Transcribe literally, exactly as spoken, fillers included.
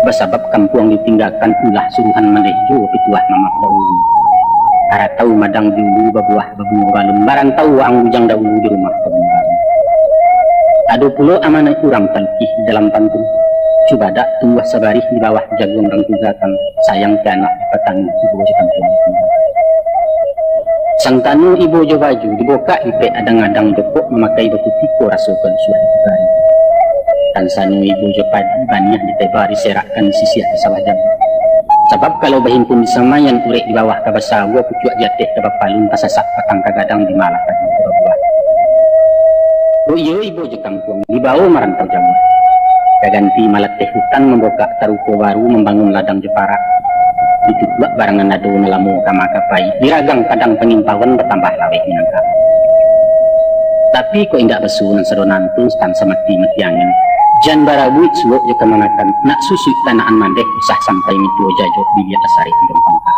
Basabab kampuang ditinggakan ulah suruhan mandeh jo pituah mamak dahulu. Haratau madang di ulu babuah babungo balun, marantau waang bujang dahulu di rumah babungo balun. Ado pulo amanah urang talukih di dalam pantun, cubadak tumbuah sabarih di bawah jaguang urang tunggakan, sayang ka anak patani tibo di kampuang. Santano ibo jo baju dibokak dipek adang-adang jokok mamakai bakutiko raso kalusuah di bari. Tansano ibo jo padi baniah diteba diserakkan sisiah di sawah jabu. Sabab kalau bahimpun di samaian urek di bawah ka basawua pucuak di ateh ka bapalun tasasak patang ka gadang di malah padi ka babuah. Kok iyo ibo jo kampuang dibao marantau jauah. Ka ganti malateh hutan mambokak taruko baru mambangun ladang jo parak. Ditutuak barang nan ado nan lamo kama kapai, diragang padang pangimpauan batambah laweh minangka. Tapi kok indak basu nan sado nantun tan samati mati angin. Jan barabuik suok jo kamanakan, nak susuik tanaan mandeh usah sampai mituo jajok biliak asarek di pangka.